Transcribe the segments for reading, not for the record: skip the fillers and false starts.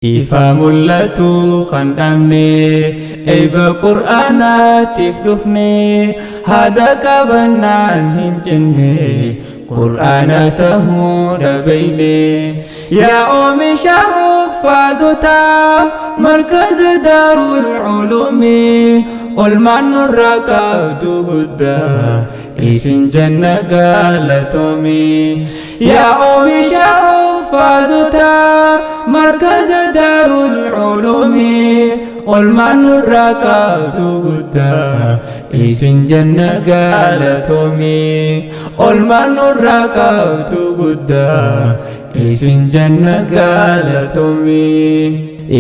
Ifa mul'atu kan dhabne, eebba Qur'aanaatiif dhufne, haada qabannaan hin jenne, Qur'aana tahuu dhabeeyne. Yaa oomisha huffaazotaa markaza Daarul Culuumii, olmaan nurraa qabdu guddaa, isin janna galatoomi. Yaa oomisha huffaazotaa markaza Daarul Culuumii, olmaan nurraa qabdu guddaa, isin janna galatoomi. Olmaan nurraa qabdu guddaa, isin janna galatoomi.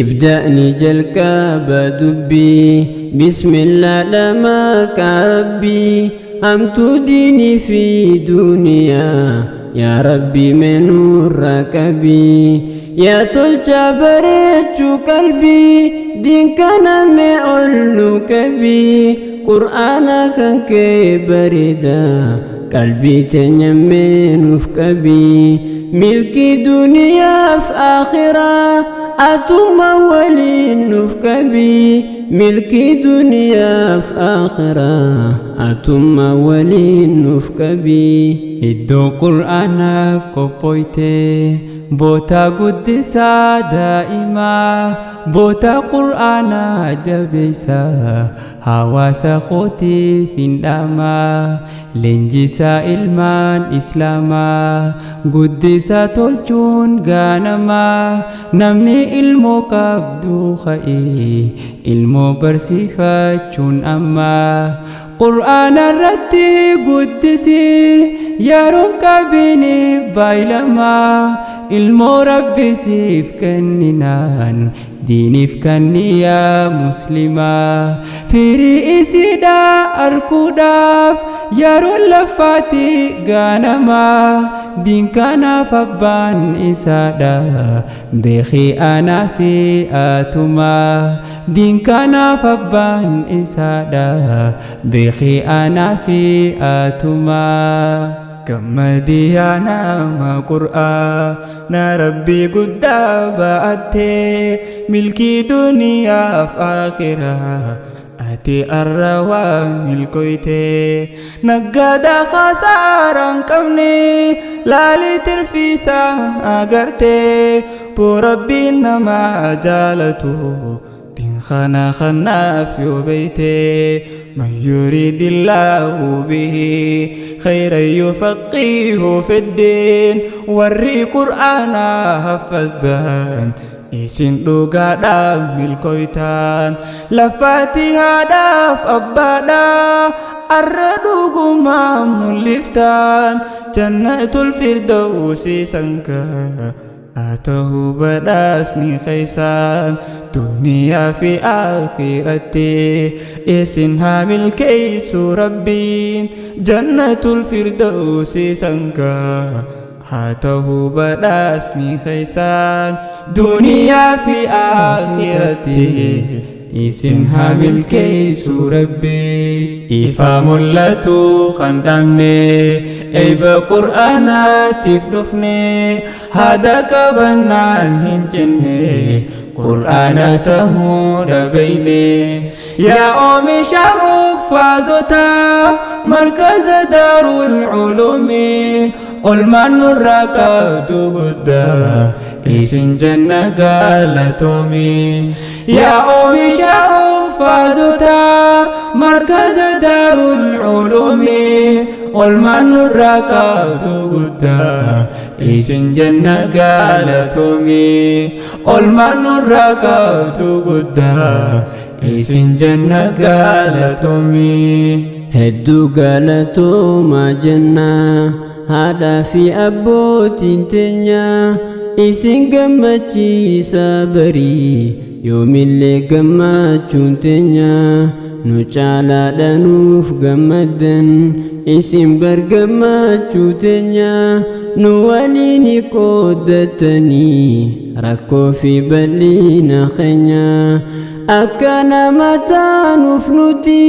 Ibda'ni jalqaba dubbii, bismillah dhama rabbii, hamtuu diinii fi duniyaa yaa Rabbi menurra qabii. Yaa tolcha bareechuu qalbii, diin kana mee ol nu qabii, Qur'aana kan kee bareeda qalbii teenya mee nuuf qabii. Milkii duniyaaf akhiraa atuma waliin nuuf qabii, milkii duniyaaf akhiraa atuma waliin nuuf qabii. Iddoo Qur'aanaaf qophooyte, boota guddisaa daa'imaa, boota Qur'aanaa jabeessaa, hawaasa kootiif hin dhaamaa. Leenjisaa ilmaan Islaamaa guddisaa tolchuun gaanamaa. Namni ilmoo qabdu ka'ee ilmoo barsiifachuun ammaa. Qur'aana irratti guddisi, yeroon qabini baay'ilamaa. Ilmoo Rabbi siif kenninaan diiniif kanniyaa muslimaa. Firii isiidha arguudhaaf yeroon lafaatti gaanamaa. Diin kanaaf abbaan isaadha, beekii anaa fi atumaa. Diin kanaaf abbaan isaadha, beekii anaa fi atumaa. Gammadii yaa nama Qur'aana Rabbii guddaa ba'attee, milkii duniyaaf akhiraa ati arra waa milkoyte. Naggaada khasaaraan qabne, laalii tirfiisaa agartee, boo Rabbiin nama jaalatu diin kana kanaaf yoo beeyte. من يريد الله به خيرا يفقهه في الدين. Warri Qur'aana haffazdan isin dhugaadhaaf milkoytaan. Lafaati haadhaaf abbaadha arra dhugumaa mul'iftaan. Jannatul Firdawsi sanka haa ta'u badhaasni keeysaan, duniyaa fi akhiratti isin haa milkeeysu Rabbiin. Jannatul Firdawsi sanka haa ta'u badhaasni keeysaan, duniyaa fi akhiratti isin haa milkeeysu Rabbiin. Ifa mul'atu kan dhabne, eebba Qur'aanaatiif dhufne, haada qabannaan hin jenne, Qur'aana tahuu dhabeeyne. Yaa oomisha huffaazotaa markaza Daarul Culuumii, olmaan nurraa qabdu guddaa, isin janna galatoomi. Yaa oomisha huffaazotaa markaza Daarul Culuumii, olmaan nurraa qabdu guddaa, isin janna galatoomi. Olmaan nurraa qabdu guddaa, isin janna galatoomi. Hedduu galatooma jenna haadhaa fi abbootiin teenya, isin gammachiisa barii yoomillee gammachuun teenya. Nu caalaadha nuuf gammaddan isin bar, gammachuu teenya nu waliin qooddatanii rakkoo fi bal'ina keenya. Akka nama taanuuf nuti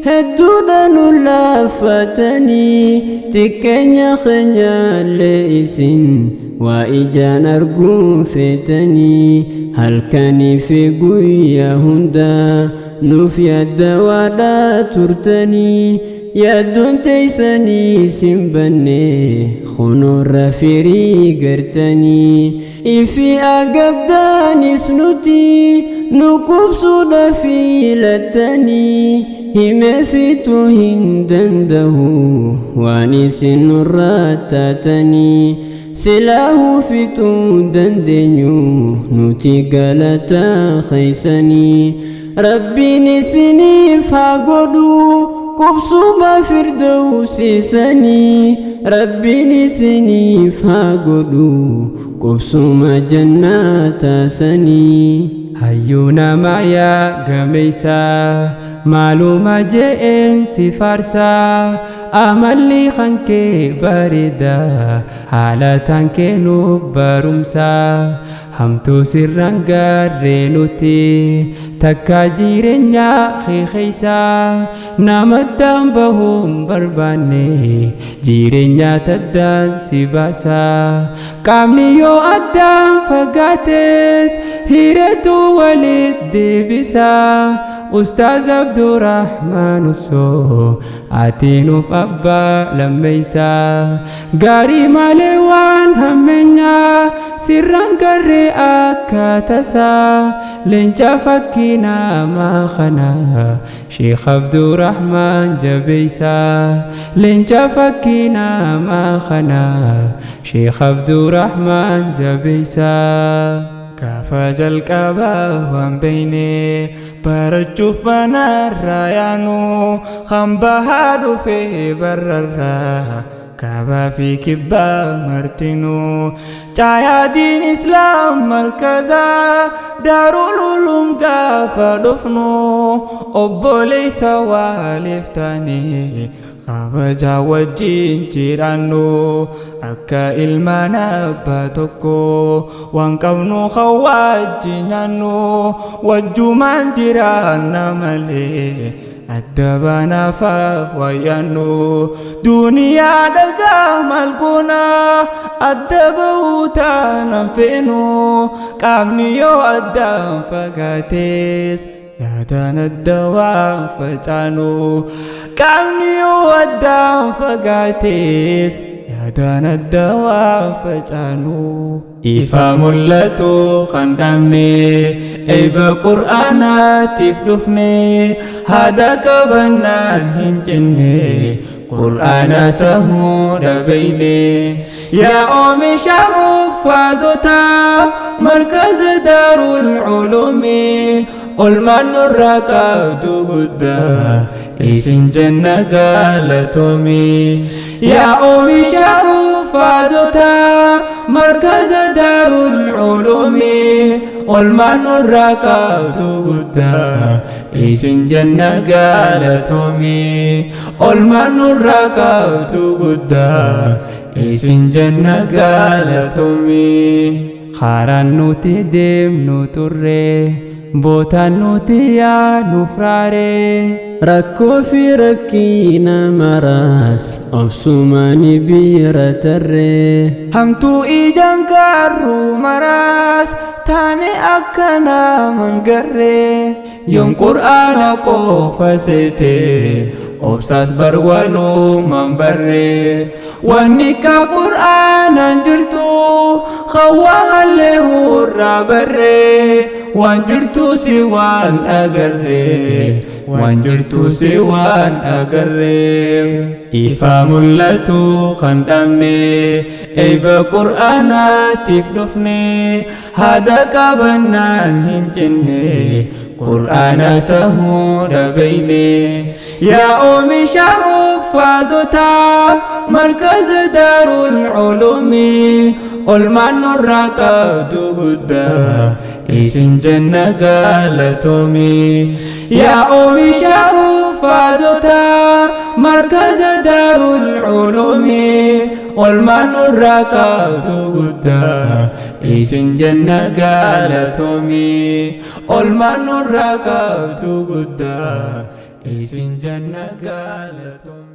hedduudha nu laaffatanii, xiqqeenya keenyallee isin Waa ijaan arguun feetanii halkanii fi guyyaa hundaa nuuf yaadda waadhaa turtanii yaaddoon teeysanii sin banne kunoorra firii gartanii ifi agabdaanis nuti nu qubsuudha filattanii hime fituu hin danda'u waan isin nurraa taatanii silaahu fixuu dandeenyu nuti galata keeysanii rabbiin isiniif haa godhu qubsuma firdawsiisanii rabbiin isiniif haa godhu qubsuma jannaataasanii. Hayyuu namaa yaa gameeysaa maaluma je'een si faarsaa amalli kan kee bareedaa haala tan kee nuuf barumsaa hamtuu sirraan gaarree nuti takka jireenya kee keeysaa namaddaan bahuun barbaanne jireenya taddaan si baasaa qaamni yoo addaan fagaates hireetu walit deebisaa Ustaaz Abdurrahmaan Usoo ati nuuf abbaa lammeeysaa gaarii malee waan hammeenyaa sirraan garree akka tasaa leenca fakkii namaa kana Sheekh Abdurrahmaan jabeeysaa leenca fakkii namaa kana Sheekh Abdurrahmaan jabeeysaa. Gaafa jalqabaa waan beeyne barachuuf manarraa yaanu kan bahaa dhufee barrarraa kaabaa fi kibbaa martinuu caayaa diin islaam markazaa daarul ulum gaafa dhufnu obboleessa waaliif taanee kabajaa wajjin jiraannu akka ilmaan abbaa tokko waan qabnu kan wajjin nyaannu wajjumaan jiraanna malee adda baanaaf wayyaannu duniyaa dhagaa maal goona adda bahuu taanaan feenu qaamni yoo addaan fagaates yaadaan adda waan facaanu qaamni yoo addaan fagaates yaadaan adda waan facaanu. Ifa mul'atu kan dhabne eebba qur'aanaatiif dhufne haada qabannaan hin jenne qur'aana tahuu dhabeeyne yaa oomisha huffaazotaa markaza daarul ulumii olmaan nurraa qabdu guddaa isin jenna galatoomii yaa oomisha huffaazotaa markaza daarul ulumii olmaan nurraa qabdu guddaa isin jenna galatoomii olmaan nurraa qabdu guddaa isin jenna galatoomii. Karaan nuti deemnu turre bootaan nuti yaanu firaaree. Rakkoo fi rakkina maraas obsumaani bira tarree. Hamtuu ijaan gaarruu maraas taane akka naman garree yoon qur'aana qofa seete obsaas barwaluuman barree wanni ka qur'aanaan jirtu hawaa hallee hurraa barree waan jirtu si waan agarree waan jirtu si waan agarree ifa mul'atu kan dhabne eebba qur'aanaatiif dhufne haada qabannaan hin jenne qur'aana tahuu dhabeeyne yaa oomisha huffaazotaa markaza daarul ulumii olmaan nurraa qabdu guddaa isin jenna galatoomii yaa oomisha huffaazotaa markaza daarul ulumii olmaan nurraa qabdu guddaa isin jenna galatoomii olmaan nurraa qabdu guddaa isin jenna galatoomii.